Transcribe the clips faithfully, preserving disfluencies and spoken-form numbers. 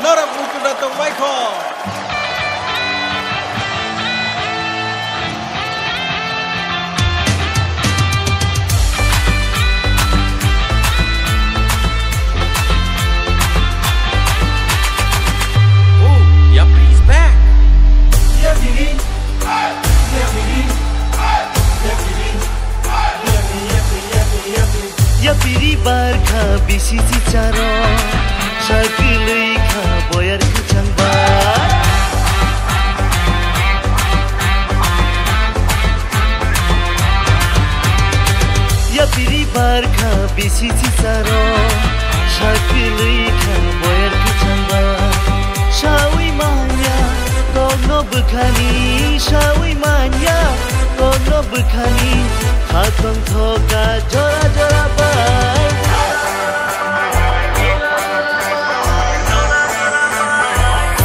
Norok muchungna tongbai kho. Oh, Yapri is back. Yapri. Yapri. Yapri. Yapri. Yapri. Yapri. Yapri. Yapri barkha bisi chicharo, sakilwi kha boyar kwchangba. Yapri barkha bisi chicharo, sakilwi kha boyar kwchangba. Sawi manya kokno bwkhani, sawi manya kokno bwkhani, khatong thoka jora jora bai.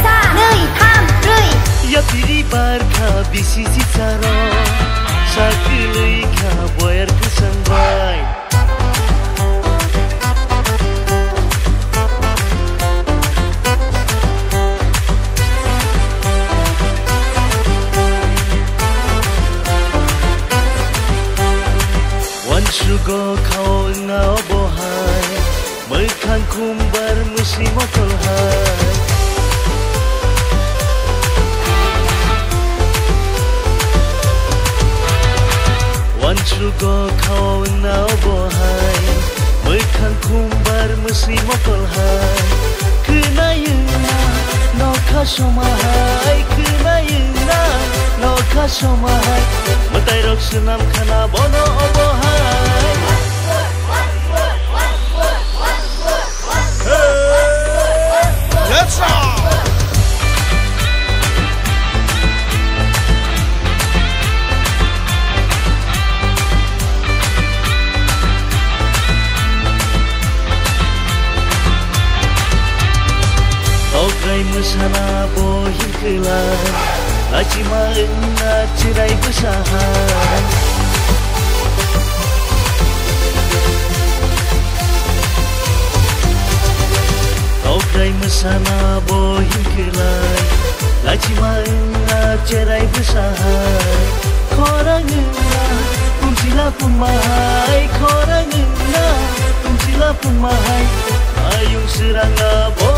Sa, nui, tham, brui. Yapri barkha bisi chicharo, sakilwi kha boyar kwchangbai. Wansugo khao wngna obo hai, mwkhang khumbar mwswi motol hai. Wansugo khao wngna obo hai, mwkhang khumbar mwswi motol hai. Khwnai wngna nokha soma hai, khwnai wngna nokha soma hai. Mwtairok swnam khana bono obo hai. Let's rock! Tokrai mwsana bo hinkhe lai, lachima wngna chwrai bwsa hai. Tokrai mwsana bo hinkhe lai, lachima wngna chwrai bwsa hai. Khorang wngna pungsila pungma hai, khorang wngna pungsila pungma hai. Ayung srangna bo